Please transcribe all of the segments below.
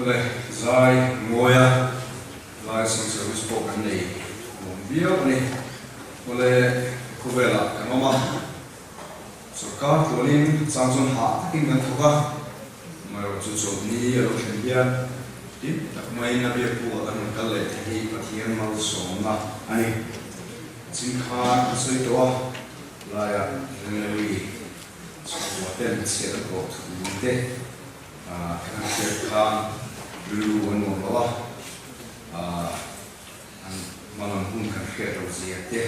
Awle, zai mawi a, lai song service pawh kan nei nuam viau a ni. Awle, khawvelah kan awm a, sorkar tluanin chang chuan hah takin kan thawk a, amaherawhchu chawlhni a lo thlen hian tin tak maiin a biakbuka kan rawn kal leh thei hi Pathian malsawmna a ni. Chin khan a sawi tawh a, laiah January chhungkua ten chhiat a tawh thu te kan han hriat khan rilru a nuam lo a, an hmalam hun kan hriat loh zia te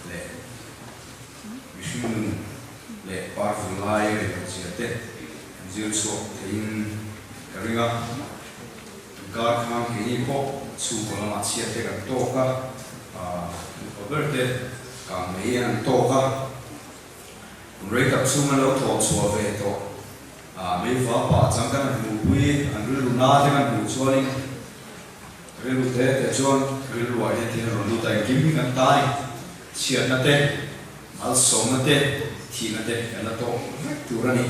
leh mihring nun leh parvul lai a ri loh zia te kan zir chhuak theiin ka ring a. Inkar khan keini pawh chhungkaw lamah chhiat te kan tawk a, upa ber te kang mai an tawk a. Kum rei tak chhung an lo thawh chhuah ve tawh a, meiva pah chang kan han hmuhpui, an rilru na te kan hmuh chuanin rilru te te chuan rilruah hian thil a rawn lut a, engkim hi kan ta a ni. Chhiatna te, malsawmna te, thihna te kan la tawk vek tur a ni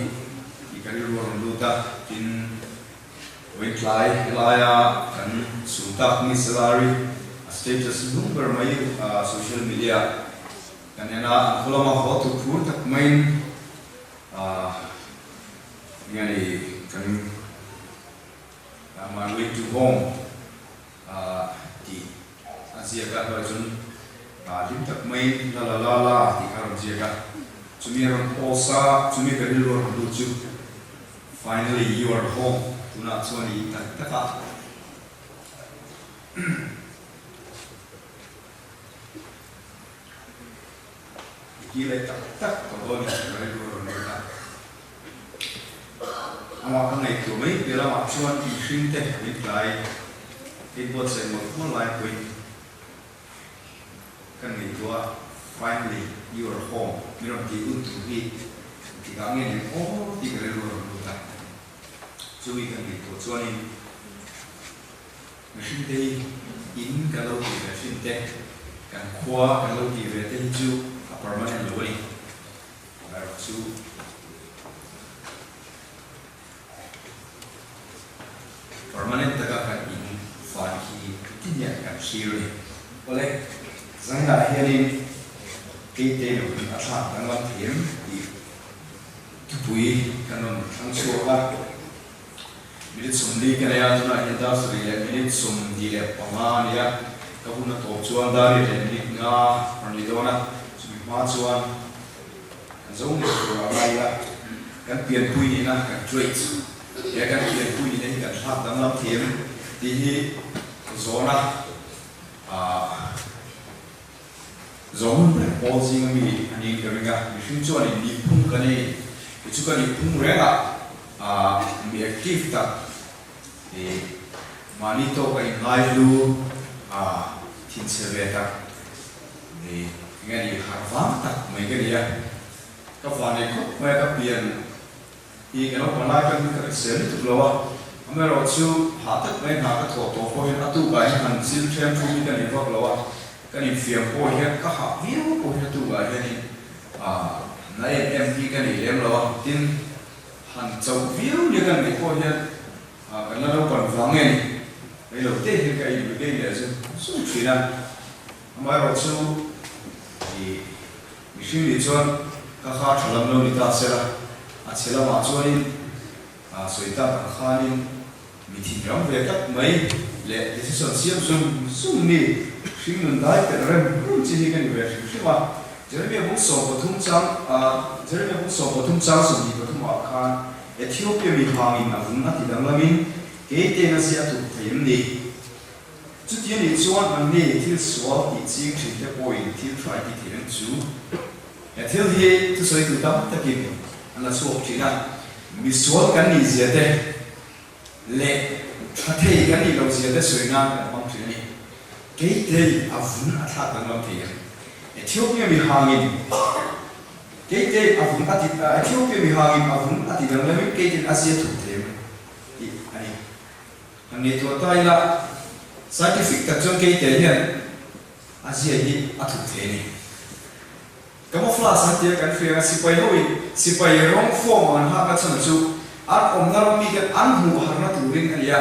tih ka rilru a rawn lut a, tin Vawitlai helaia kan chhung tak ni salary a status hnung ber mai social media Kan en a, an khaw lama haw tur phur tak maiin enge ni kan my way to home tih a ziak a, hnuaiah chuan hlim tak maiin la la la la tih kha a rawn ziak a, chumi a rawn post a, chumi ka rilru a rawn lut chu finally you are home tunah chuan i in tak tak a. I ti leh tak tak tawh dawn in ka rilru a rawn lut a. Amah ka ngaihtuah mai piah lamah chuan mihring te min tlai hei buatsaih mawlh mawlh lai pawhin kan ngaihtuah a, finally you are home min rawn tih un tur hi engtikah nge ni aw tih ka rilru a rawn lut a. Chumi kan ngaihtuah chuanin. Mihring te hi in kan lo tih ve thin te, kan khua kan lo tih ve te hi chu a permanent lo a ni. Amaherawh chu permanent taka kan in fai hi ti hian kan thlir a ni. Awle, zainah hianin keite lo in a thlak danglam thei em tih thupui kan rawn thlang chhuak a. Minute 40 ka nei a, tunah hian dar 75 leh minute 25 a ni a, ka hun a tawp chuan dar 8 leh minute 5 rawn ni dawn a, chumi hma chuan kan zo ngei tur a ngai ila, kan pianpui nihna kan trait he kan pianpui nihna hi kan thlak danglam thiam tih hi zawhna ah zawh hun ber pawl zinga mi a niin ka ring a, mihring chuanin nihphung ka nei ti chu ka nihphung reng a. Ah mi active tak i mahni tawk a inngai hlu ah thinchhe ve tak ni enge ni harh vang tak mai ka ni a, ka vanei khawp mai a ka pian hi ka naupang lai ka ka hrisel lutuk lo a, amaherawh chu hah tak mai hna ka thawh tawh pawh hian a tukah hian han chil ṭhem ṭhum hi ka nei vak lo a, kan infiam pawh hian ka hah viau pawh hian a tukah hianin ah na em em hi ka nei lem lo a, tin. Han chauh viau nia kan neih pawh hian kan la naupan vang nge ni mai lo te hian ka inui daih leh chu sum thin a. Amaherawh chu i mihring nih chuan ka kha tha lam lo ni ta sela, a chhe lamah chuanin sawi tak ang khanin mi thinram ve tak mai leh decision siam zum zum ni hring nun dai pelh rem rum chi hi ka ni ve hrim hrim a. Jeremia bung 13 chang Jeremia bung 13 chang 23 ah khan Ethiopia mi hangin a vung a ti danglamin kei ten a ziah tuk thei em ni? Chuti a nih chuan anni thil sual tih ching thin te pawhin thil tha i ti thei ang chu. He thil hi thusawitu tam takin an la chhuak thin a, misual kan nih zia te leh tha thei kan nih loh zia te sawi nan kan hmang thin a ni. Kei tei a vun a thlak danglam thei ang. Ethiopia mi hangin Kei tei a vun a ti Ethiopia mi hangin a vun a ti danglamin kei ten a zia thuk thei ang tih a ni. Han ngaihtuah ta ila scientific tak chuan kei tei hian a zia hi a thuk thei a ni. Camouflage an tia kan hria a, sipai hoin sipai rawng form ang an hak a chhan chu an awmna ram miten an hmuh harna turin a ni a.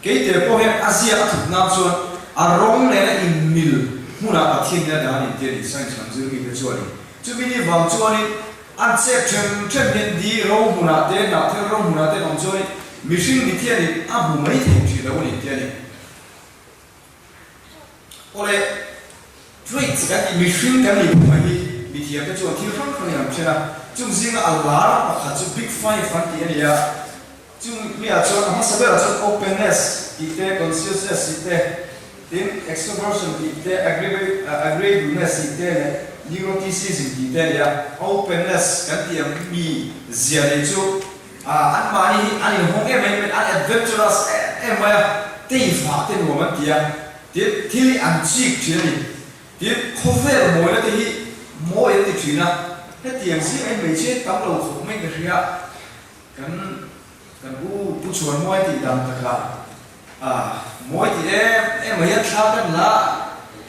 Keite pawh hian a ziak a thup nan chuan a rawng nena inmil hmunah Pathian nia dah a ni tih a ni, science lam zir mite chuanin. Chumi ni vang chuanin an chep them them hian di ro hmunah te, hnahthel ro hmunah te an awm chuanin mihring mit hianin a hmu mai thei thin lo a ni tih a ni. Awle, traits kan tih mihring kan nih phung hi mithiamte chuan thil hrang hrangin an then a, chung zinga a lar pakhat chu Big Five an tih a ni a, chung miah chuan a hmasa berah chuan openness tih te, consciousness tih te, tin extroversion tih te, agreeableness tih te leh neuroticism tih te a ni a. Openness kan tih ang mi zia nei chu Anmahni hi an inhawng em em an adventurous em em mai a, teifa te nuam an ti a, tin thil hi an chik thin a ni. Tin, khawvel mawina te hi mawi an ti thin a, hetiang zingah hian hmeichhe tam lo khawp mai ka hria, kan kan u Pu Chhuanmuai tih dan takah a mawi ti em em mai hian thla kan la a,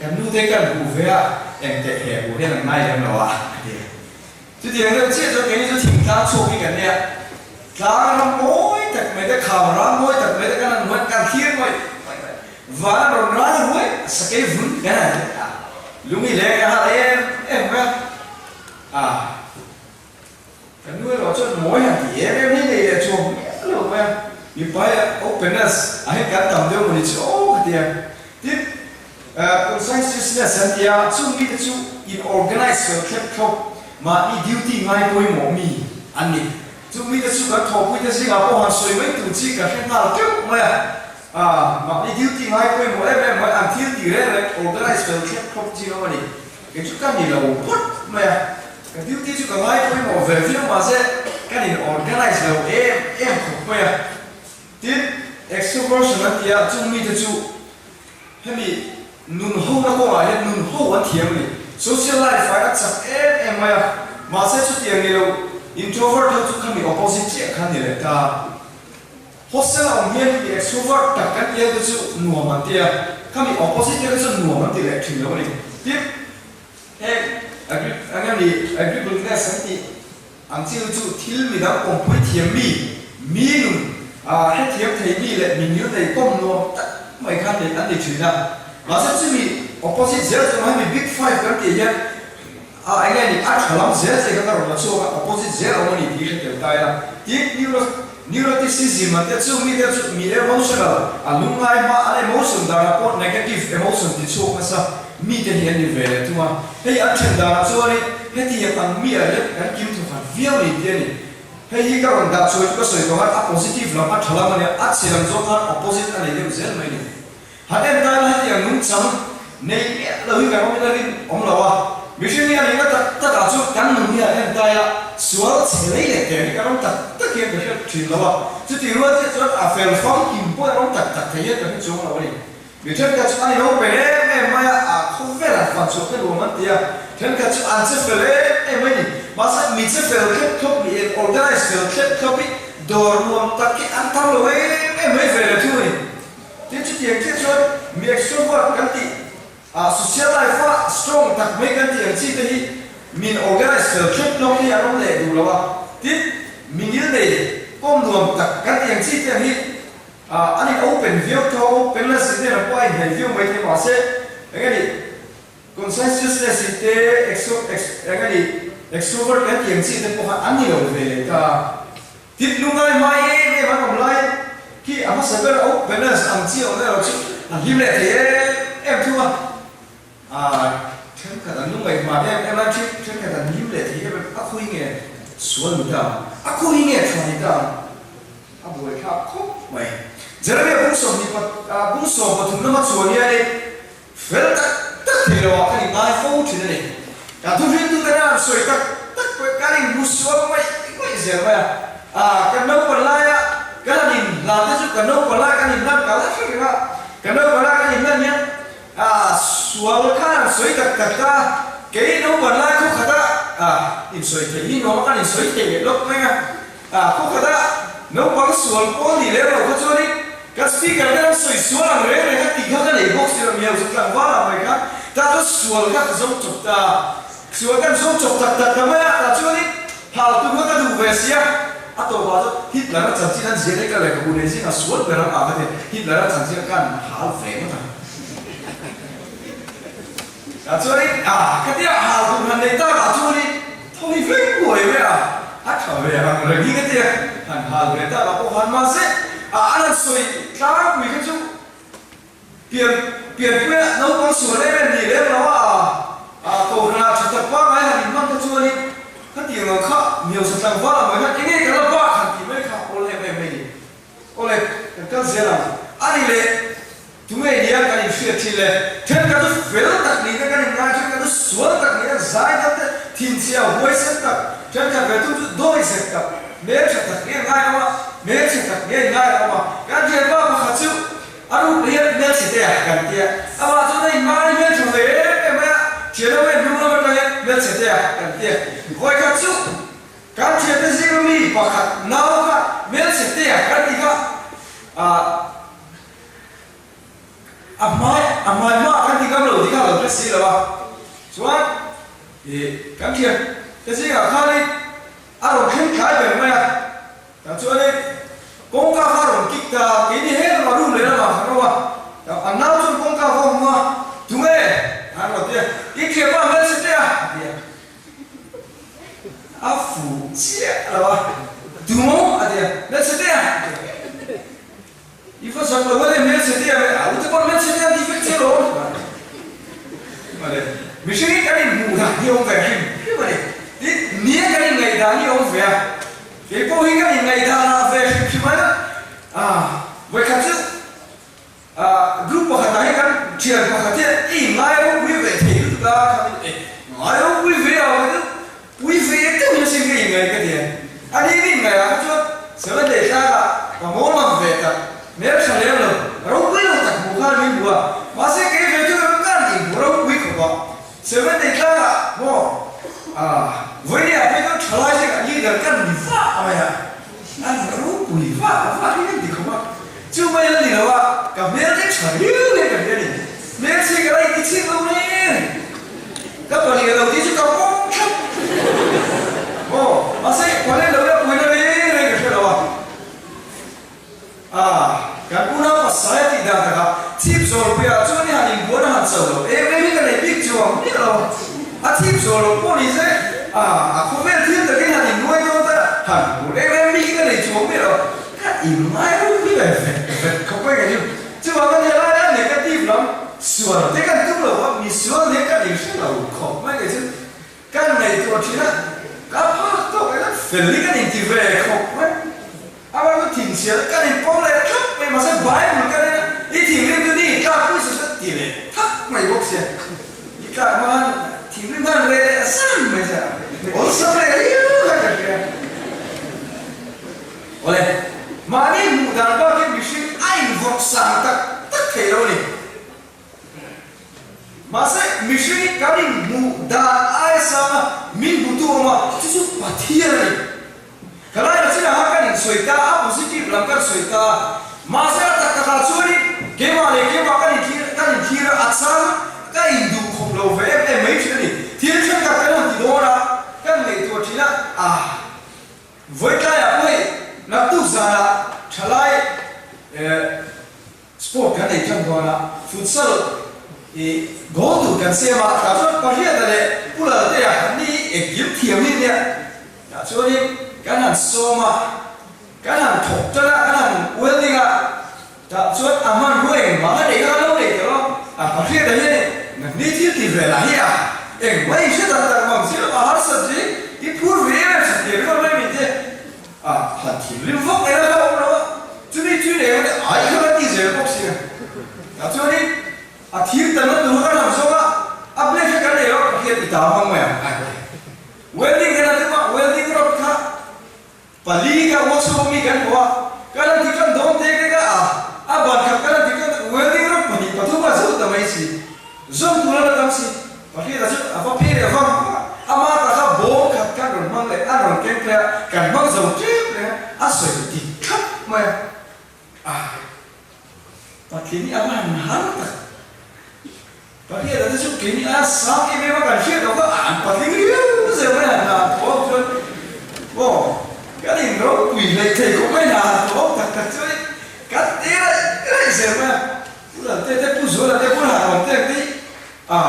kan nute kan hmuh ve a, engteh he hmuh hian an ngai lem lo a, a ti. Chutiang deuh chiah chuan keini chu thingtlang chhuak hi kan nia. Tlang ram mawi tak mai te, kham ram mawi tak mai te kan han hmuh hian kan thlir ngawih ngawih mai. Van a rawn ral ruai a, sakei vun kan han hmu a, lung i leng a hal em em mai a. A, kan nu erawh chuan mawi han ti em em hi nei leh chuang miah lo mai a. Mipa hi openness ah hian kan tam deuh mawni chu aw ka ti a. Tin, Conscientiousness an ti a, chung mite chu in organize fel thlep thlawp, mahni duty ngai pawimawh mi an ni. Chung mite chu kan thawhpuite zingah pawh han sawi mai tur chi ka hre nghal teuh mai a, mahni duty ngai pawimawh em em mai, an thil tih reng reng organize fel thlep thlawp chi ho a ni. Kei chu ka ni lo phawt mai a, ka duty chu ka ngai pawimawh ve viau mahse kan in organize lo em em khawp mai a. Tin, extroversion an ti a, chung mite chu Hemi nun ho na kawngah hian nun ho an thiam a ni. Social life ah a chak em em mai a, mahse chutiang ni lo introvert ho chu khami opposite chiah kha ni leh ta. Hostel a awm hian mi extrovert tak kan tih ho te chu nuam an ti a, khami opposite te kha chu nuam an ti leh thin lo a ni. Tin, heng agri eng emaw ni agreeableness an tih ang chi ho chu thil midang awmpui thiam mi, mi nun hrethiam thei mi leh mi ngil nei kawm nuam tak mai khan nei an ni thin a. Mahse chumi opposite zel chu hemi big five kan tih hian a eng nge ni a tha lam zel che kha ka rawn la chhuak a, opposite zel a awm a ni tih hre tel ta ila. Tin, neuro neuroticism an tia chu mite chu mi emotional a lungngai hma an emotion danah pawh negative emotion ti chhuak nasa Mite hi an ni ve leh thung a, hei an then danah chuanin hetiang ang mi ah hian kan kim thawk khat viau ni tih a ni. Hei hi ka rawn dah chhuai chu ka sawi tawh khan a positive lam a tha lam a nia, a chhe lam zawk khan opposite a nei deuh zel mai ni. Han en tan a hetiang nungchang nei miah lo hi kan awm in a rin awm lo a, mihring hi a nihna tak tak ah chuan kan nun hi han en tai a, sual chhe lei leh teh hi kan awm tak tak hian ka hriat thin lo a, chutih rual chiah chuan a fel famkim pawh an awm tak tak thei hian ka hre chuang lo a ni. Mi thenkhat chu an ilo pe em em mai a, a khawvel an fan chhuah te nuam an ti a, thenkhat chu an che fel em em mai ni. Mahse mi che fel thlep thlawp ni eng organize fel thlep thlawp hi dawr nuam tak hi an tam lo em em mai ve leh thung a ni. Tin chutiang chiah chuan mi extrovert kan tih ah social life a strong tak mai kan tih ang chi te hi min organize fel thlep thlawp hi an awm leh duh lo a, tin mi ngil nei kawm nuam tak kan tih ang chi te ang hi A ni open viau tho, open la zir nen pawh a inhnaih viau mai thei mahse eng a nih conscientiousness hi te exo ex eng a nih extrovert kan tih ang chi te pawh kha an ni lo ve leh ta. Tip lungai hmai em em an awm lai khi a hmasa ber openness ang chi awm erawh chu a hlim leh thei em em thung a. A thenkhat an lungaih hma em em a, thenkhat an hlim leh thei em em a khawi nge sual ni ta ang, a khawi nge tha ni ta ang. A buaithlak khawp mai. Jeremiah bung sawmhnih pa bung 13 lama chuan hianin fel tak tak thei lo ah kan inngai fo thin a ni. Kan thuhriltute nen an sawi tak tak pawh kan inhmu sual mai mai zel mai a. Kan naupang laia kan han inhlan te chu kan naupang laia kan inhlan kal a hre reng a. Kan naupang laia kan inhlan hian sual khan an sawi tak tak ta. Kei naupang lai khaw khata insawi theih hi nuam a kan insawi theih leh lawk mai a. A khaw khata naupang sual pawl ni lem lo kha chuanin kan speaker te an sawi sual ang reng reng a tih kha ka nei bawk si lo miau chu tlangval ah mai kha ta chuan sual kha ka zo chawp ta sual kan zo chawp tak tak ta mai a tah chuanin hal tum kha ka duh ve sia. A tawpah chuan Hitler-a chanchin an ziah leh ka lehkhabu nei zingah sual ber ang ah ka ti. Hitler-a chanchin khan hal ve ngawt ang. Tah chuanin a ka tia hal tur han nei tak ah chuanin thaw hi vek buai ve a, a tha ve ang reng hi ka tia han hal ve tak ah pawh khan mahse a an han sawi tlangpui kha chu pian pianpuia naupang sual em em ni lem lo a a kohhranah tha tak pangngai han inhman kha chuanin khatiang ang kha miosa tlangval ang mai khan enge ka la bak han tih mai kha awl em em mai ni. Awle, kan kal zel ang. A ni le, tunge nia kan inhriat thin le? Thenkhat chu fel tak nihna kan inngai, thenkhat chu sual tak nihna, zaidam te, thinchhia, huaisen tak, thenkhat ve thung chu dawizep tak, hmeltha tak nge ngai awm a, hmelchhe tak nge ngai awm a. Kan thianpa pakhat chu a ruk hian hmelchhe te a kan ti a, amah chuan a inngai hmeltha ve em em mai a, thian ho hian hnung lam atang hian hmelchhe te a kan ti a. Vawikhat chu Kan thiante zinga mi pakhat nau kha hmelchhe te a kan ti kha ah a hmai a hmai hma kan ti ngam lo tih kha a lo hre si lo a, chuan ih kan thiante zingah khanin a rawn thleng thlai ber mai a, tah chuanin kawngka kha a rawn kik ta a, keini he lamah room leh lamah kan awm a, tah an nau chuan kawngka a va hmu a, tunge? an rawn ti a, i thianpa hmelchhe te a a ti a. A fuh chiah lo a, Dumo a ti a, Hmelchhe te a ti a. I va zak lo a ni hmelchhe te a, a ute pawh hmelchhe te a ti vek che lo. Male, mihring hi kan inhmuh dan hi a awm ve hrim hrim a ni. Tin, nia kan inngaihdan hi a awm ve a, kei pawh hi kan inngaihdan ah ve hrim hrim a, vawikhat chu Group pakhatah hian kan thian pakhat hian i ngai ropui ve thei lutuk a, kha min e ngai ropui ve a awm chu pui ve deuhin a sin ka inngai ka ti a, a ni min ngaih ah kha chuan Seven Day tlangah ka mawl ngam ve tak, hmel tha lem lo, ropui lo tak hmuh khan min hmu a, mahse kei ve chu ka inhmu ropui khawp a, Seven Day tlangah maw vawinia phei chuan thalai zingah leader ka ni vah mai a. A ropui vak vak hi kan ti khawp a, chu mai la ni lo a, ka hmel te tha riau hian ka hria a ni. Hmel chhi ka la inti chhik lo reng, ka pahnih lo tih chu ka pawm thlap. Aw, mahse pahnih lo ila puina reng reng ka hre lo a. Ah, kan unau pasal a tih dan takah chhip zawl piahah chuan i han inbuan a han cho lo em em hi ka nei bik chuang miah lo a, a chhip zawl lo pawh ni se, ah, a khawvel thil takin han innuai dawn ta han hmu em em bik hi ka nei chuang miah lo a, ka inngai ropui ve vet vet khawp mai ka chu. Chuvang a nia lai a negative lam sual te kan tum lo va, misual nen kan inhre lo khawp mai ka chu. Kan ngaihtuah thin a, ka phak tawk eng a fel hi kan inti ve khawp mai. A va chu thinchhiat a, kan inpawm leh thlap mai mahse Bible kan en a, i thinrim chu ni i tlak pui sa sa ti leh thak mai bawk sia. I tlak hma khan thinrim khan reh leh zan mai sia, awlsam leh riau kha ka hria. Awle, mahni hmuh dan bakin mihring a invawrh sang tak tak thei lo a ni. Mahse, mihring hi kan inhmuh dan aia sang a, min hmutu awm a, chu chu Pathian a ni. Ka laina chinah khan kan insawi ta a, positive lam kan sawi ta a, mahse a tak takah chuanin keimah leh keimah kan inthlir kan inthlir a, a chang ka induh khawp lo ve em em mai thin a ni. Thil thenkhat kan han ti dawn a, kan ngaihtuah thin a, ah. Vawitlaiah pawh hei naktuk zanah thalai eh, Sport kan ei tan dawn a, futsal i goal tur kan siam a, tah chuan Pariata leh Pu Laltea an ni engkim thiam hi nia, tah chuanin kan han sawm a, kan han thawk tan a, kan han welding a, tah chuan a hmanrua engmah a neih kha kan lo nei tawh a, Pariata hian nangni thil ti ve lah hi a, engmah i hre tak tak mang si lo, a harsat ri i phur ve em em sak tir ringawt mai min ti. A han thinrim vak mai a hlauhawm lo a, chumi chu nei emaw ai kha kan ti zel bawk si a. Tah chuanin a thir tanna tur kha kan han zawng a, a blade kha kan nei lo a, hian i ta hmang mai ang a ti. Welding kan han tum a, welding rod kha pali kha workshop ami kan hmu a, kan han ti tan dawn te te kha a, a ban khat kan han ti tan welding rod pahnih pathum a zo ta mai si. Zawm tur a la tam si. Pakhiata chu a va phei leh vang vang a, ama ta kha bawm khat khan rawn hmang leh a rawn keng phei a, kan hmang zo tep reng a, a sawi dik thlap mai a. Ah, Pathian hi a va han har tak. Pakhiata te chu keini a sang em em a, kan hriat loh kha an patling riau zel mai a, hna an thawh ang chuan aw. Kan in ropui hleih thei khawp mai hna tawh awm tak tak chuan kan ti raih raih zel mai a. Pu Lalte te, Pu Zuala te, Pu Hlanawn te ang te hi a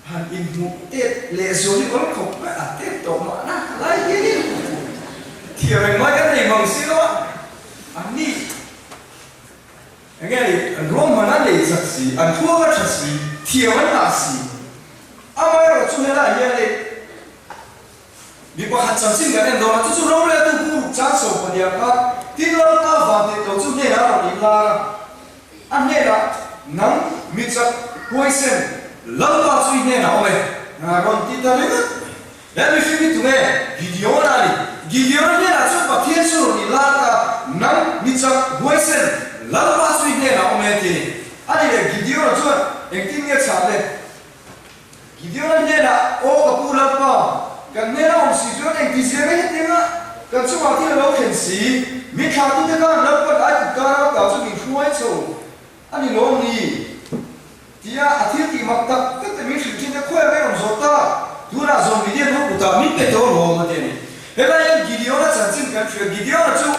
han inhmuh tet leh zual hi awm khawp mai a tet tawh mahna lai hianin thiam engmai kan nei mang si lo a, anni Enge ni, an ruahman a nei chak si, an thuak a tha si, thiam an ngah si. Amaherawh chu helaiah hian hei mi pakhat chanchin kan en dawn a, chu chu roreltu Pu Rukchang Sawmpania kha tin Lalpa van tih to chu hnenah a rawn inlar a, a hnenah nang mi chak huaisen Lalpa chu i hnenah awm e, rawn ti ta ringawt mai. He mihring hi tunge? Gideon-a a ni. Gideon-a hnenah chuan Pathian chu rawn inlar ta, Nang, mi chak, huaisen, Lalpa chu i hnenah awm e, ti a ni. A ni leh, Gideon-a chuan engtin nge chah le? Gideon-a hnenah, Aw ka pu Lalpa, kan hnena awm si chuan engti zia nge hetianga kan chungah thil a lo thlen si? Min thlahtute khan Lalpa'n Aigupta ram ata chu min hruai chho a ni lawm ni? Tia a thil tih mak tak tak te min hrilh thin te khawiah nge rawn zawh ta? Tunah zawm Midian ho kutah min pe tawh lawm a ti a ni. Helai hian Gideon-a chanchin kan hria. Gideon-a chu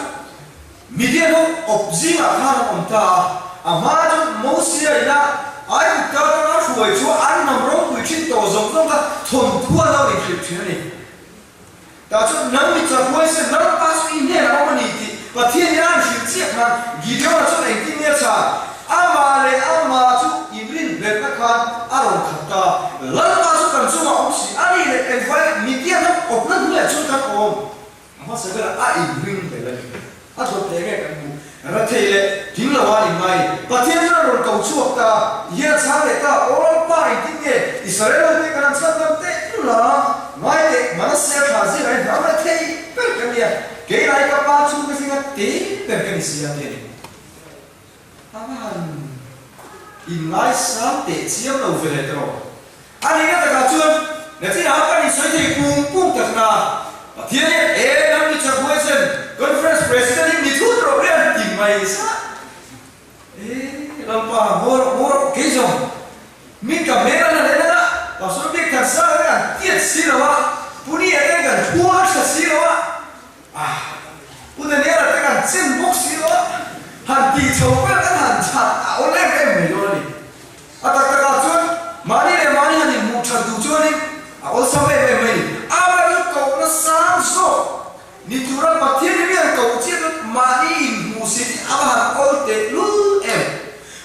Midian ho awp zingah khan an awm ta a. A hma chu Mosia ina Aigupta atanga hruai chu an hnam ropui thin tawh zawng zawng kha thawnthu an lo inhrilh thin a ni. Tah chuan nang mi chak huaisen Lalpa chu i hnenah awm a ni tih Pathian in a han hrilh chiah khan Gideon-a chuan engtin nge a chhan? Amah leh amah chu inrinhletna khan a rawn khat ta. Lalpa chu kan chungah awm si a nih leh engvai mitiahna awpna hnuaiah chuan kan awm. A hmasa berah a inringhlel a ni. A dawt leh nge kan hmuh? Rathei leh ding lo a inngai. Pathian chuan a rawn ko chhuak ta, hian a chhang leh ta, Aw Lalpa, engtin nge Israel ho te kan han chhan dam teh lul a? Ngai teh, Manasea thla zingah hian hnam rathei ber kan nia, keilai ka pa chhungte zinga te ber ka ni si a ti a ni. A va han inngaisang teh chiam lo ve leh tawh. A nihna takah chuan nachinah kan insawi thei pung pung tak na. Pathian hian e lam mi chak huaisen Conference President hi mi thut rawh hle an ti mai sa. E Lalpa haw rawh haw rawh kei zawng min ka hmel a la leh nana Pastor Biak Than Sang te kan tiat si lo a, Puni a te kan thua a hre si lo a, Ah, Pu Daniela te kan chen bawk si lo a, han tih chho vel kan han chhan a awl em em mai dawn a ni. A tak takah chuan mahni leh mahni han inhmuh that duh chuanin a awlsam em em mai a ni. Amaherawhchu kohna sang zawk ni tura Pathian hi mi han koh chiah chuan mahni inhmuh si hi a va han awl teh lul em.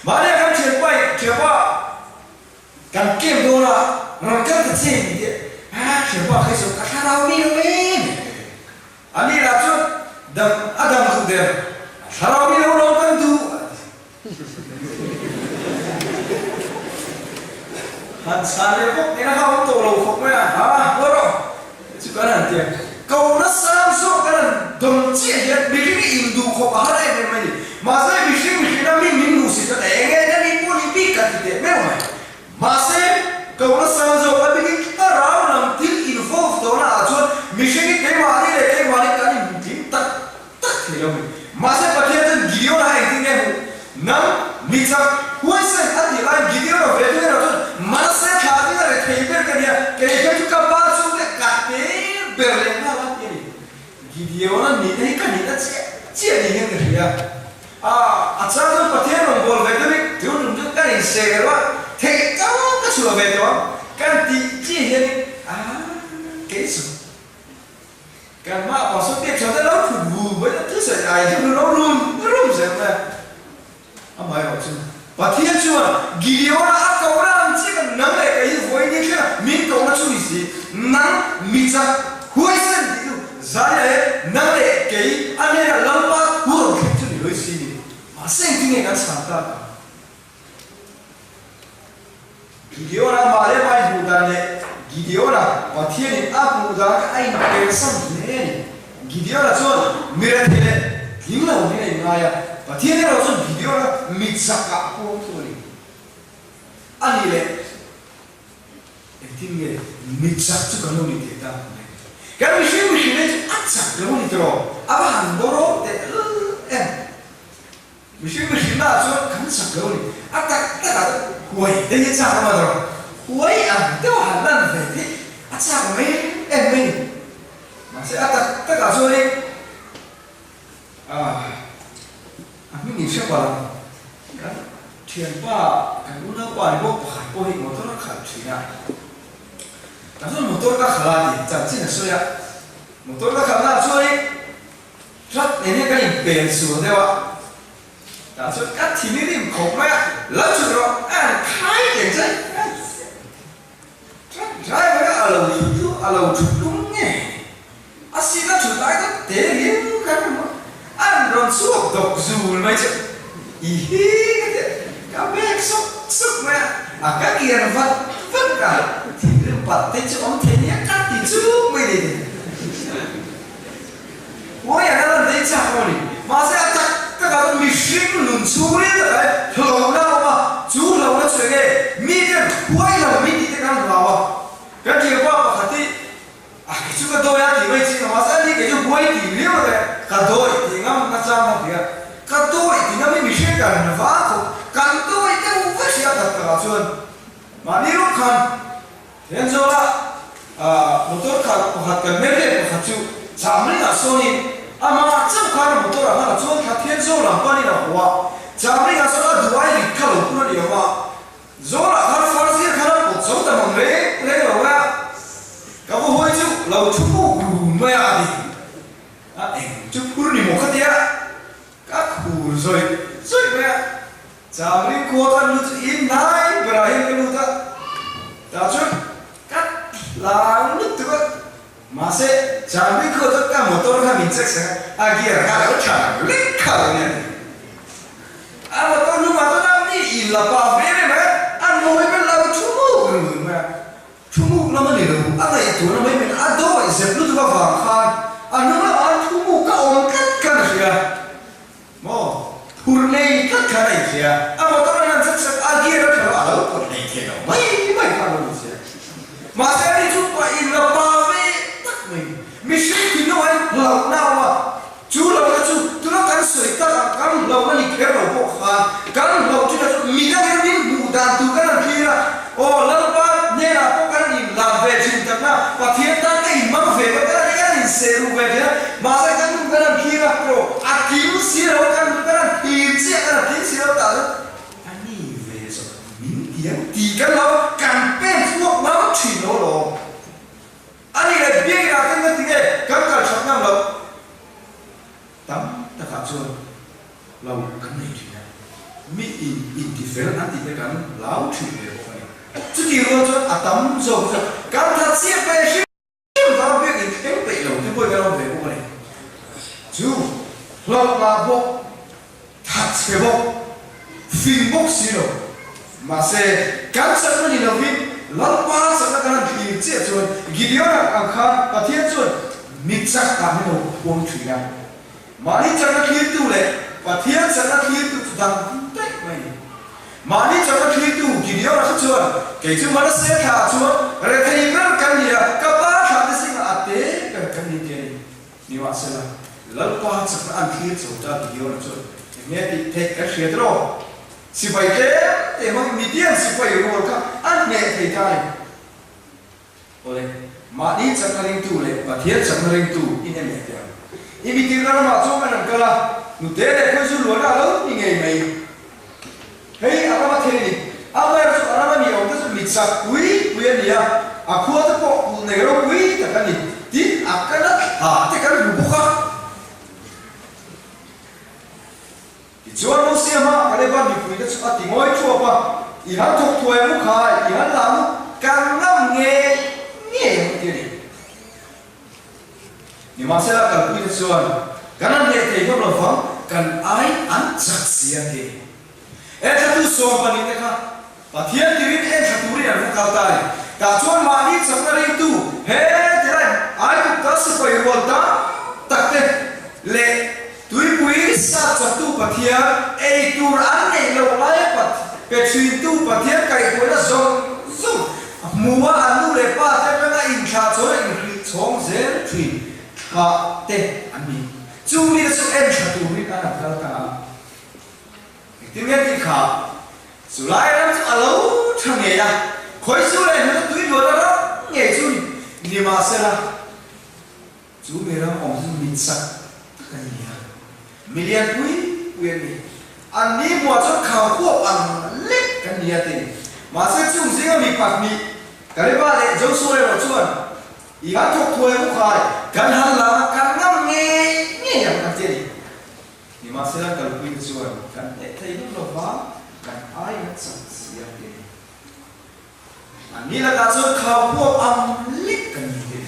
Mahni ah khan thianpa in thianpa Kan kem dawn a, rawn kal ta che tih te a hre bak hi chu ka thlarau mi lo em em. A ni lah chuan dam a dam duh der, a thlarau mi lo rawn kan duh a ti. Han chhan leh bawk nen a ha awm tawh lo khawp mai a, ha haw rawh chu kan han ti a. Ko nasa zawk kan han dawm chiah hian mihring hi induh khawp a har em em mai ni. Mahse mihring mihrinna min min hmuh si chuan eng nge na ni pawh ni bik ka ti teh meuh mai. Mahse ko nasa zawk a bikin thlarau lam thil involve tawhna ah chuan mihring hi keimahni leh keimahni kan inhmu tak tak thei lo ni. Mahse Pathian chuan Gideon-a engtin nge hmuh? Nang, mi chak, huaisen a tih laiin Gideon-a ve thung erawh chuan Manase thla ding a rethei ber ka nia, kei kha chu ka pa chhungte ka te ber leh nghal a ti a ni. Gideon-a nihna hi ka nihna chiah chiah ni hian ka hria. A, a chang chuan Pathian rawn bawl ve deuhin tun tum chu kan inseh erawh a, theih tawp ka chhuah ve tawh a, kan tih chiah hianin, a, kei chu. Kan hma pastor biak chuan te lo thut vu mai a thusawi ai chu lo rum rum zel mai a. Amaherawh chu Pathian chuan Gideon-a a kohna ang chiah khan nang leh kei hi vawi ni thlenga min kohna chu ni si, nang mi chak huaisen tih chu zai leh nang leh kei a hnena Lalpa thu rawn thleng chu ni lawih si ni. Mahse engtin nge kan chhan tak ang? Gideon-a mah leh mah inhmuh dan leh Gideon-a Pathianin a hmuh dan kha a inpersan hle a ni. Gideon-a chuan mi rethei leh tling lo niin a inngai a, Pathian erawh chuan Gideon-a mi chakah pawm thu a ni. A nih leh engtin nge mi chak chu kan lo ni thei ta ang le? Kan mihring mihring hi chu a chak lo a ni tiraw? A va han dawrawm teh lul em? Mihring mihrinna ah chuan kan chak lo a ni. A tak tak ah chuan huai te hi a chak a maw huai ang deuh a han lan ve theih a chak mai em mai ni. Mahse a tak takah chuanin a hming in hre palh ang. Kan thianpa, kan unaupa ni bawk pakhat pawh hi motor a khalh thin a. Tah chuan motor ka khalh a tih chanchin a sawi a. Motor ka khalh naah chuanin truck nen hian kan inpen sual deuh a. Tah chuan ka thinrim khawp mai a, lo chhuk rawh a han khai teng che. Truck driver a lo thut lu a lo thut lung nge a seat a thut lai chu te riau khan ka hmu a, an rawn chhuak dawk zul mai chu i hi ka ti a, ka bag sawk sawk mai a, a ka kian vat vat a, thinrim pat te chu awm thei nia ka ti chuk mai ni. Huai a lan daih chak maw ni? Mahse a tak takah chuan mihring nun chhungril takah hian hlauhna a awm a, chu hlauhna chu enge miten huai lo min tih te kan hlau a. Kan thianpa pakhat hi a kei chu ka dawi a tih mai chin a, mahse ani kei chu huai tih riau lo e, ka dawi tih ngam na chang a ti a, ka dawi tih ngam hi mihring kan va khawp, kan dawi deuh vek si a tak takah chuan mahni rawng khan Thenzawl-a motor khalh pakhat kan hmel leh pakhat chu Chamring-ah sawnin amah chauh khan a motor-ah khan a chuang thla Thenzawl lam panin a haw a, Chamring-ah sawn a duh ai rit kha lo tur a ni awm a, Zawlah khan Farzir khan a pawt zo ta mang reng reng lo a, ka va hawi chu lo thu puk run mai a a ti. A eng chu phur ni maw khatia ka khur zawih zawih mai a. Chamring khua ka lut chu in hnai berah hian ka lut a, tah chuan ka hlau lutuk a, mahse Chamring khua chuan ka motor kha min check sak a, a gear kha a lo tha lo lek kha lo nia ti. A motor hnungah chuan a mi in la pah ve ve mai a, a nawi vel lo thu muk run mai a, thu muk lam a ni lo, a ngaihtuahna mai mai a dawih zep lutuk avang khan a hnung lamah an thu muk ka awm tlat khan a hria. Maw? Phur nei tlat khan a inhria. A motor an han chak sak a, gear a tha lo, a lo pawt hlei thei lo mai mai kha a lo inhria. Mahse ani chu pa in la pa ve tak mai. Mihring thinlung ah hian hlauhna a awm a, chu hlauhna chu tuna kan sawi tak ang kan hlauhna ni kher lo pawh khan kan hlauh thin a chu midangin min hmuh dan tur kan han thlir a, aw Lalpa hnenah pawh kan inlan ve thin takna, Pathian tan ka inhmang ve bawk a, kan inseh ruh ve thin a, mahse kan hun kan han thlir a, A tling si lo kan kan han thlir chiah kan han tling si lo tah chuan a ni ve zawk min tiang tih kan lo kan pen chhuak ngam thin lo alawm. A ni leh biakina kan nga ti nge kan kal that ngam loh tam takah chuan lo kan nei thin a, mi in intifel an tih te kan hlau thin ve bawk a ni. Chutih rual chuan a tam zawk chuan kan that chiah ve hrim. Heng vang biak in thleng peih lo te pawhin kan awm ve bawk a ni. Chu hlauhna bawk, thatchhe bawk, fing bawk si lo. Mahse, kan chakna ni lovin Lalpa chakna kan han thlir chiah chuan Gideon-a ang khan Pathian chuan mi chak ah min lo phuang thin a. Mahni chakna thlirtu leh Pathian chakna thlirtu chu dang daih mai a ni. Mahni chakna thlirtu Gideon-a kha chuan, Kei chu Manase thlaah chuan rethei ber kan ni a, ka pa thlah te zingah a te ber kan ni ti a ni. Nimahsela, Lalpa chakna an thlir chho ta Gideon-a chuan, Eng nge tih theih kan hriat rawh? Sipai tlem te hmangin Midian sipai rual kha a hneh thei ta a ni. Awle, mahni chakna ringtu leh Pathian chakna ringtu in em leh teh ang. I mitirna ramah chuan kan han kal a, nute leh khawi zu luahna a lo ni ngei mai. Hei a rama thei a ni. Amaherawh chu a rama mi awmte chu mi chak pui pui a ni a, a khua te pawh kulh nei ropui tak a ni. Tin, a kana thla te kan hmu bawk a. Tichuan Mosia hmaah Kaleba mipuite chu a ti ngawi thuap a, I han thawk thuai mu khai, i han lah mu, kan ngam ngei ngei ang ti a ni. Nimahsela kalpuite chuan, Kan an hneh thei hlawm lo vang, kan ai an chak si a ti a ni. Enthlatu 12 te kha Pathian tirin enthla turin an va kal ta a ni. Tah chuan mahni chakna ringtu he tilai Aigupta sipai rual tam tak te leh tuipui sa chaktu Pathian ei tur an neih loh laia pe thintu Pathian kaihhruaina zawng zawng hmua an nu leh pa te atanga inthlah chawn a inhrih chhawng zel thin thlah te an ni. Chung mite chu enthla turin an han kal ta a. Engtin nge tih kha? Chu lai ram chu a lo tha ngei a, khawi chu leh hnuna tui luan a ram ngei chu ni. Nimahsela. Chu mi ram awm chu mi chak tak an ni a, mi lian pui pui an ni. An ni hmuah chuan khau khuap ang lek kan ni a ti. Mahse chung zinga mi pahnih, Kaleba leh Josua erawh chuan i han thawk thuai u khai, kan han lang a, kan ngam ngei ngei ang an ti a ni. Nimahsela kalpuite chuan kan hneh thei vek lo va, kan ai an chak si a ti a ni. An ni lakah chuan khau khuap ang lek kan ni te.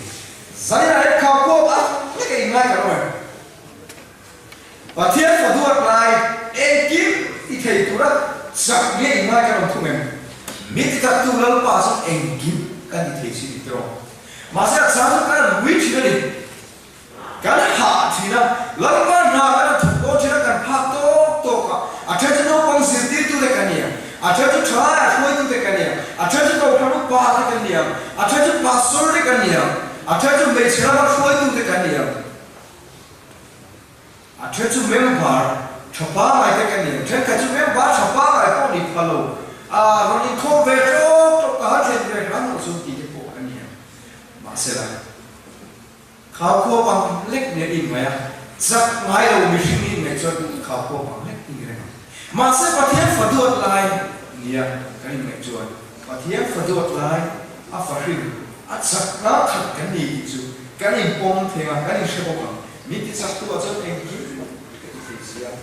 Zaina hian khau khuap ang lek a inngai ka rawh em? Pathian fa duat lai engkim ti thei tura chak nge inngai ka rawn thung em? Mi ti taktu Lalpa chuan engkim kan ti thei si ni tiraw? Mahse a chang chu kan rawn ui thin a ni. Kan hah thin a, Lalpa hna kan a thawk dawn thin a, kan phak tawk tawk a, a then chu naupang zirtirtute kan ni ang, a then chu thalai hruaitute kan ni ang, a then chu kohhran upa te kan ni ang, a then chu pastor te kan ni ang, a then chu hmeichhe lama hruaitute kan ni ang, a then chu member tha pangai te kan ni ang, thenkhat chu member tha pangai pawh ni pha lo, a rawn inkhawm ve tawk tawk ka han thlen ve hram loh chuan tih te pawh kan ni ang. Mahsela. Khau khua pang lek nen in ngaih a, chak ngai lo mihring in ngaih chuan khau khua pang lek in reng ang. Mahse Pathian fa duat lai nia kan in ngaih chuan Pathian fa duat lai a fa hrim a chak na khat kan ni tih chu kan in pawm theng a, kan in hre bawk ang. Min ti chak tu ah chuan engkim ka ti thei si a.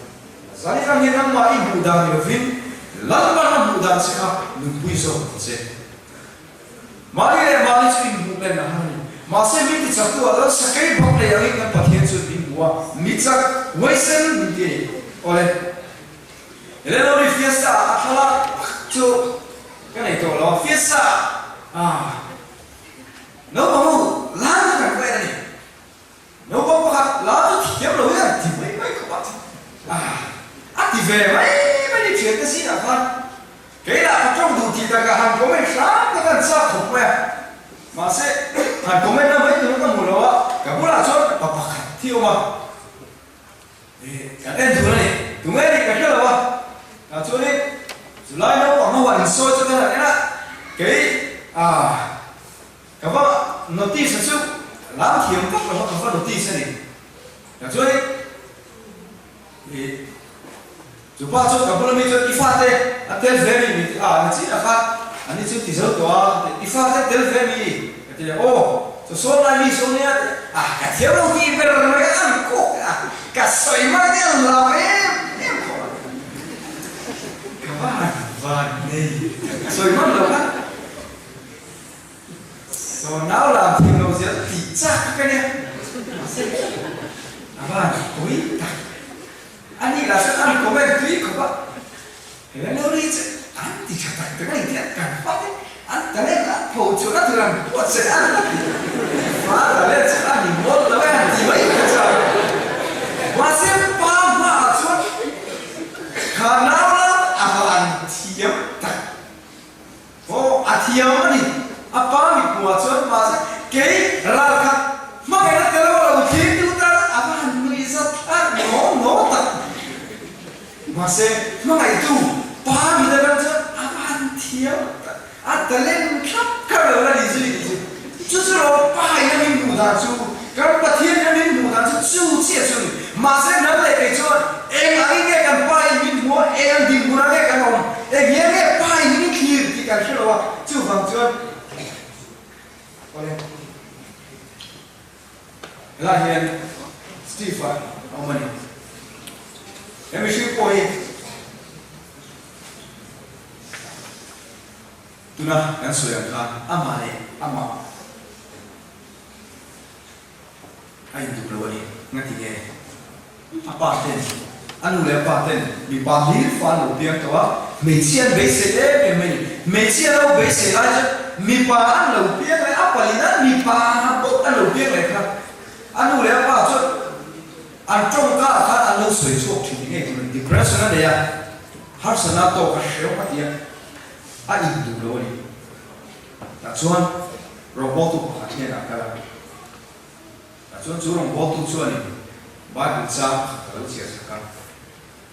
Zan rang hian nangmah i hmuh dan ni lovin Lalpan a hmuh dan che kha nunpui zawk ang che. Mahni leh mahni chu inhmuh len a har a ni. Mahse min ti chaktu ah chuan sakei bawk lei angin kan Pathian chu min hmu a, mi chak, huaisen min ti a ni. Awle. Eleanor-i fiesta ah a thlalak chu ka nei tawh lo a, fiesta ah naupang ho lai kha kan va en a ni. Naupang pakhat la chu thiam lo hian ti mai mai khawp a, a ti ve mai mai ni thiante zingah khan kei lah ka tawng duh tih takah han comment hram te khan chak khawp mai a, mahse han comment na mai tur ka hmu lo a, ka bulah chuan pa pakhat thi awm a, kan en dun a ni, tunge nih ka hre lo a, tah chuanin chulai naupang ho han insawi chu kan han en a, kei ah. Ka va notice a chu lam thiam vak lo va ka va notice a ni. Tah chuanin ih chu pa chuan ka bula mi chuan i fate a tel ve mi min ti a, na chin ah khan ani chu ti zo tawh a ka ti i fate a tel ve mi ka ti leh aw chaw sawn lai mi sawn nia ti a ka thiam lo tih ber mai a an kawk a ka sawi mai te an lam em em khawp a ka va han van nei sawi hman lo kha. Saw nau lam thim lo zel tih chak ka nia. Mahse a van pawi tak. A nih lah chuan an comment tui khawp a. Helen Ri chu an ti tha tak tak a ni tih kan hman in an talent an pho chhuah na tur an buatsaih a ni tih fa talent chu a ni mawlh lo e an ti mai kha chuan. Mahse pa hmaah chuan kha nau lam a van thiam tak. Aw, a thiam a ni. A pa mipua chuan mahse kei ralkhat hmangaihna tel lo lo thlir duh ta a va han nui zat thlak naw naw tak. Mahse hmangaihtu pa mit atang chuan a va han thiam tak. A talent thlap kar lo la ni zui tih chu. Chu chu lo pa in a min hmuh dan chu, kan Pathian in a min hmuh dan chu chu chiah chu a ni. Mahse nan leh kei chuan eng angin nge kan pa in min hmu a, eng ang dinhmunah nge kan awm, eng hian nge pa in min thlir tih kan hre lo a, chuvang chuan awle helai hian Steve-a a awm a ni. He mihring pawh hi. Tuna kan sawi ang khan amah leh amah a induh lo a ni. Ngati nge? A pa ten, a nu leh a pa ten mipa hlir fa an lo piang tawh a, hmeichhia an beisei em em mai ni. Hmeichhia lo beisei lai chuan mipa an lo piang leh a palin a mipa bawk an lo piang leh kha a nu leh a pa chuan an tawngka ah khan an lo sawi chhuak thin ni ngei tur a ni. Depression a nei a, harsatna tawk a hrehawm a ti a. A in duh lo a ni. Tah chuan rawngbawltu pakhat hian a kal a. Tah chuan chu rawngbawltu chuanin Bible chang pakhat a lo chhiar chak a.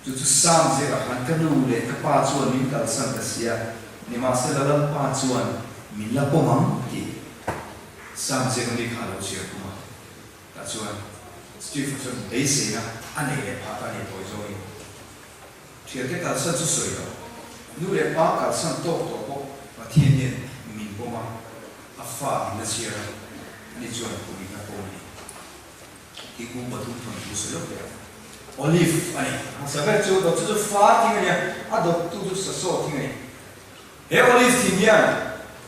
Chu chu Psalm ziakah khan ka nu leh ka pa chuan min kalsan ta sia, nimahsela Lalpa chuan min la pawm ang tih Psalm ziak ami kha a lo chhiar khum a. Tah chuan Steve-a chuan beiseina a nei leh phah ta a ni tawi zawngin. Thiante kalsan chu sawi lo, nu leh pa kalsan tawk tawh pawh Pathian hian min pawm a, a fa min la chhiar a, ani chuan kum in a pawm a ni. Thingkung pathum thawnthu sawi lawk teh ang. Olive a ni. Hmasa ber chu dawt chu chu far thing a nia, a dawttu chu sasaw thing a ni. He olive thing hian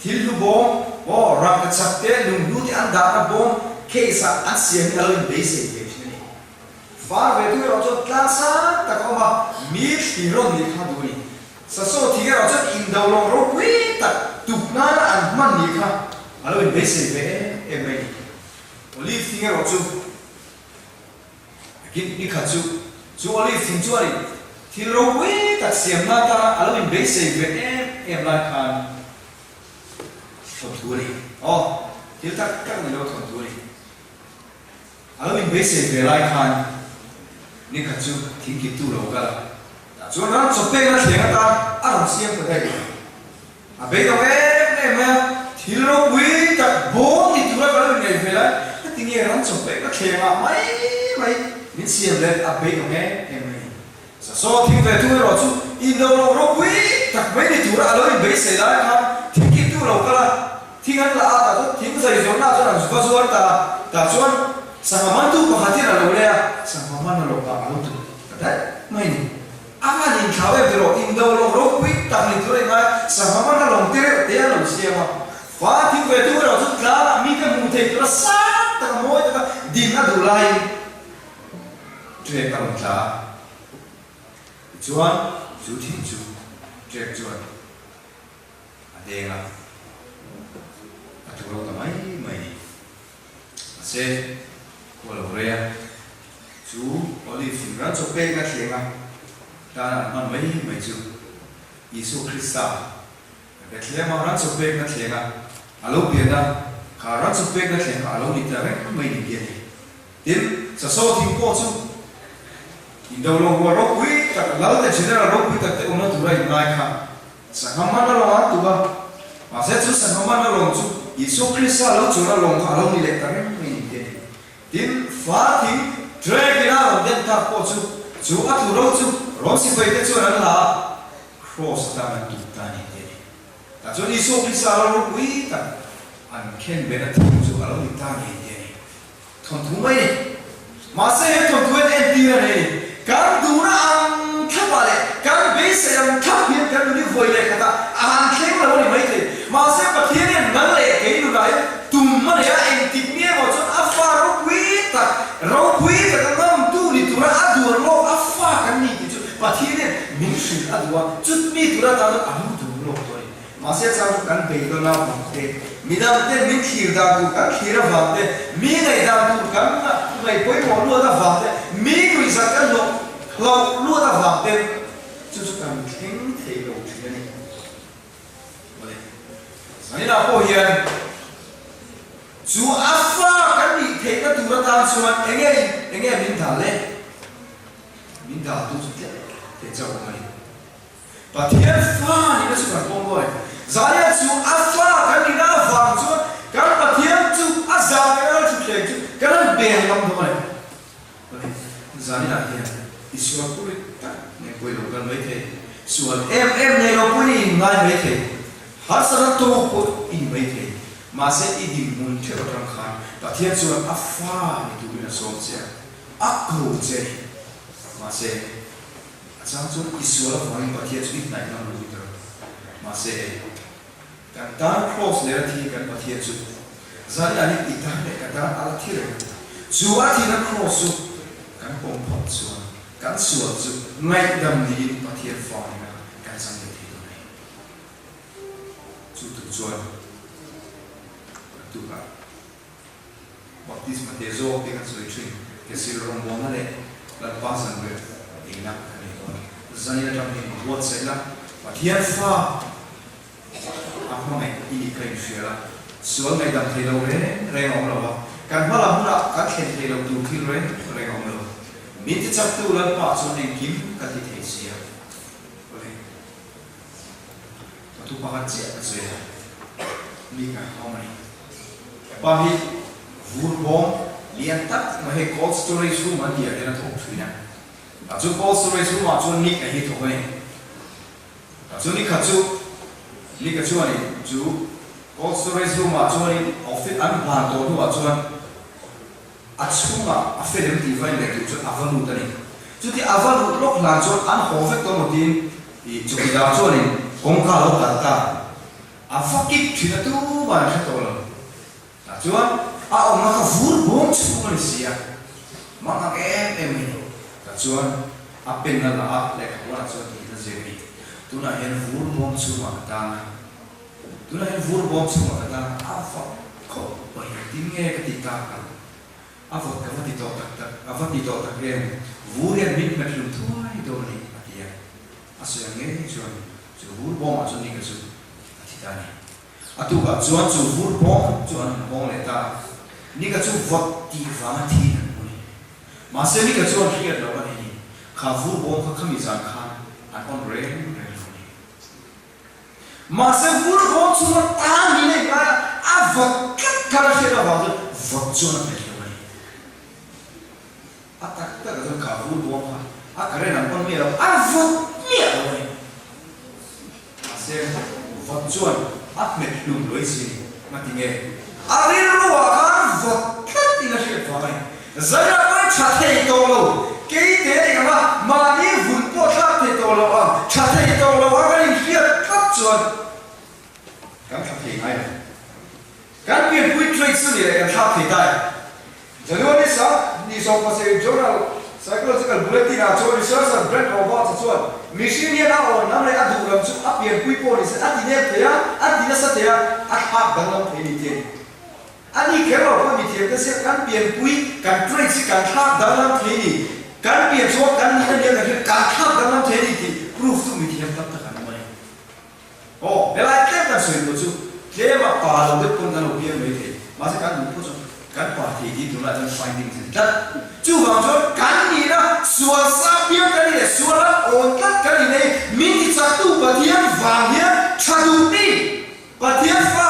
thil hlu bawm, aw, rangkachak te, lunghlu te an dahna bawm case ah an siam hi a lo inbeisei ve thin a ni. Far ve tu erawh chuan tlang sang tak a awm a, mi thli rawn nih kha duh a ni. Sasaw thing erawh chuan indo lawng ropui tak tuk nana an hman nih kha a lo inbeisei ve em em mai a ni. Olive thing erawh chu Kin ni khat chu, chu olive thing chuanin thil ropui tak siamna atana a lo inbeisei ve em em lai khan thawnthu a ni. Aw, thil tak tak ni lo thawnthu a ni. A lo inbeisei ve lai khan ni khat chu thing kittu lo kal a, tah chuan ram chaw pekna thleng atan a rawn siam ta daih. A beidawng em em mai a, thil ropui tak bawm ni tura ka lo inngaih ve lai, heti nge ram chaw pekna thleng ah mai mai min siam leh a beidawng em em mai a ni. Sasaw thing ve thung erawh chu indo lo ropui tak mai ni tura a lo inbeisei lai khan thing kittu lo kal a, thing an la a, tah chuan thing zai zawrhna ah chuan an va zuar ta a, tah chuan sangha mantu pakhat hian a lo lei a, sangha man a lo kah a lo tut ta daih mai a ni. A han inthlau em tiraw? Indo lawng ropui tak ni tur a ingai a, sangha man a lawng te reuh te a lo siam a. Fa thing ve thung erawh chu tlangah mite hmuh theih tura sang taka mawi taka din a duh laiin trek a rawn tla a. Tichuan chu thing chu trek chuan a deng a, a thu ro ta mai mai a ni. Mahse, khua lo rei a, chu Olive thing ran chaw pek a thleng a, tana an hman mai mai chu Isua Krista Bethlehem-a ran chaw pekna thleng a, a lo pian a, kha ran chaw pekna thleng kha a lo ni ta reng mai ni tih a ni. Tin, sasaw thing pawh chu indo lo rual ropui tak, lal te general ropui tak te awmna tura inngai kha Sangha man a lawng a tuk a, mahse chu sangha man a lawng chu Isua Krista lo chuan a lawng kha a lo ni leh ta reng mai ni tih a ni. Tin, fa thing trek ina rawn den tak pawh chu, chu a tlu ro chu Rom sipai te chuan an la a, Kraws atan an tuk ta a ni tih a ni. Tah chuan Isua Krista lo ropui tak an khen bena thing chu a lo ni ta ngei tih a ni. Thawnthu mai ni. Mahse he thawnthu hian entir a nei a ni. Kan duhna ang thlapah leh kan beisei ang thlap hian kan nun hi vawi leh khatah a han thleng lo a ni maithei. Mahse Pathian hian nang leh kei nunah hian tum a nei a, engtik nge maw chuan a fa ropui tak, ropui taka ngamtu ni tura a duan lawk a fa kan ni tih chu Pathian hian min hrilh a duh a, chutmi tura tan chuan a lu dun lawk tawh a ni. Mahse chang chu kan beidawn avang te, midang ten min thlir dan tur kan thlir avang te, mi ngaih dan tur kan ngaih pawimawh luat avang te, mi nuihzat kan hlawh hlauh luat avang te chu chu kan thleng thei lo thin a ni. Awle, zaninah pawh hian chu a fa kan nih theihna tur atan chuan enge enge min dal le? Min daltu chu tlem te chauh a ni. Pathian fa nihna chu kan pawm dawn e. Zaia chu a fa kan nihna avang chuan kan Pathian chu a zah leh ral thutthleng chu kan han beng ngam dawn e. Awle, zaninah hian i sual pui tak nei pawh i lo kal mai thei, sual em em nei lo pawhin i inngai mai thei, harsatna tawk pawh i ni mai thei, mahse i dinhmun theuh atang khan Pathian chuan a fa ni turin a sawm che a, a ko che a ni. Mahse. A chang chuan i sual avangin Pathian chu i hnaih ngam lo bik a. Mahse, kan tan Kraws leh a thi kan Pathian chu zan in anin i tan leh ka tan a la thi reng a. Chu a thihna Kraws chu kan pawm phawt chuan kan sual chu ngaihdam niin Pathian fa nena kan chang leh thei dawn a ni. Chu tum chuan kan tukah. Baptisma te zawk te kan sawi thin. Kesil rawngbawlna leh Lalpa zanriah eina kan nei dawn. Zanin atang hian i buatsaih la, Pathian fa a hmangaih i nih kha inhria la, sual ngaihdam thei lo reng reng a awm lo va, kan hma lam hunah kan thlen thei lo tur thil reng reng a awm lo. Min tichaktu Lalpa chuan engkim ka ti thei si a. Awle. Ka thu pakhat chiah ka sawi a, mi ka hau mai. Hepa hi vur bawm. lian tak mai hei cold storage room an tih ah hian a thawk thin a. A chu cold storage room ah chuan Nick a hi thawk a ni. A chu nikhat chu Nick a chuanin chu cold storage room ah chuanin office an ban tawh hnuah chuan a chhungah a fel em tih va inleh duh chuan a va lut a ni. Chuti a va lut lawk hlan chuan an haw vek tawh maw tiin ih chawkidar chuanin kawngka a lo kalh ta. A va kik thin a tumah an hre tawh lo. Tah chuan a awmna kha vur bawm chhung a ni si a, mang ang em em a ni. Tah chuan a pen a la a, lehkhabuanah chuan tiin a ziak a ni. Tunah hian vur bawm chhungah ka tang a, tunah hian vur bawm chhungah ka tang a, a vawt khawp mai. Engtin nge ka tih tak ang? A vawt ka va ti tawh tak tak, a va ti tawh tak em? Vur hian min hmet hlum thuai dawn a ni, a ti a. A sawi ang ngei chuan chu vur bawmah chuan ni ka chu a thi ta a ni. A tukah chuan chu vur pawng chu an han pawng leh ta. Nika chu vawt tih vanga thi an hmu ni. Mahse Nika chuan hriat loh a nei ni. Kha vur bawng kha khami zan khan an on reng reng lo ni. Mahse vur bawng chhunga tan ni nei ngai a, a vawt tlat khan a hriat avang chuan vawt chuan a hmet lo a ni. A tak takah chuan kha vur bawng kha a current an on miah lo, a vawt miah lo a ni. Mahse, vawt chuan a hmet hlum luai si a ni. Ngati nge? A rilruah khan vawt tlat in a hriat vang a ni. Zairah pawhin tha thei tawh lo, keite eng anga mahni vun pawh thlak thei tawh lo ang, tha thei tawh lo ang an inhriat tlat chuan kan tha thei ngai lo. Kan pianpui traits chu ni leh kan thlak thei ta e. January sa ni 17 Journal Psychological Bulletin ah chuan researcher Brent Roberts-a chuan mihring hian a awn lam leh a duh lam chu a pianpui pawh ni se a ti nep thei a, a ti nasa thei a, a thlak danglam thei ni tih a ni. A ni kher lo pawh mithiam te siak kan pianpui kan traits hi kan thlak danglam thei ni, kan pian chhuak kan nih ania kan hriat kan thlak danglam thei ni tih proof chu mithiam tam tak an awm a ni. Aw, helai tlem kan sawi tur chu tlema pa lo deuh pawn kan lo piang mai thei. Mahse kan duh pawh chu kan pa thei tih tunlai chuan findings a ni tlat. Chuvang chuan kan nihna sual sa piang kan ni leh sual a awn tlat kan ni nei min ti chaktu Pathian vang hian tha duh mi Pathian fa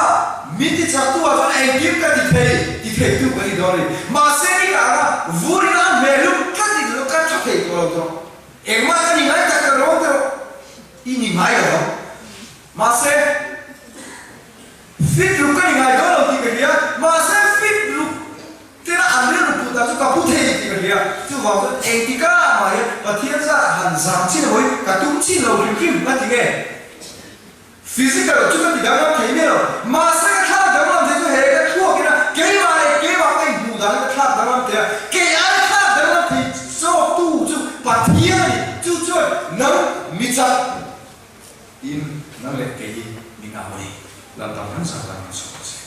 min ti chaktu ah chuan engkim ka ti thei ti theitu kan ni dawn a ni. Mahse ni ka anga vurina a hmelum tlat ni chu kan tha thei tawh lo tawh. Engmah ka ni ngai tak ka rawng te rawh. I ni ngai lo ang. Mahse, fit ruk ka ni ngai dawn lo tih ka hria. Mahse, fit ruk tena an rilru put dan chu ka pu thei tih ka hria. Chuvang chuan engtika mah hian Pathian zah han zam chin emaw hi ka tum chin lo hrim hrim a ti nge? Physical chu ka ti danglam thei miah lo. Mahse, ka thlak danglam thei chu he ka thluak ina keimah leh keimah ka inhmuh dan hi ka thlak danglam thei a. Kei ai thlak danglam thei zawktu chu Pathian a ni. Chu chuan nang mi chak in nang leh kei hi min au a ni. Laltam kan zah dan kan sawi ta che.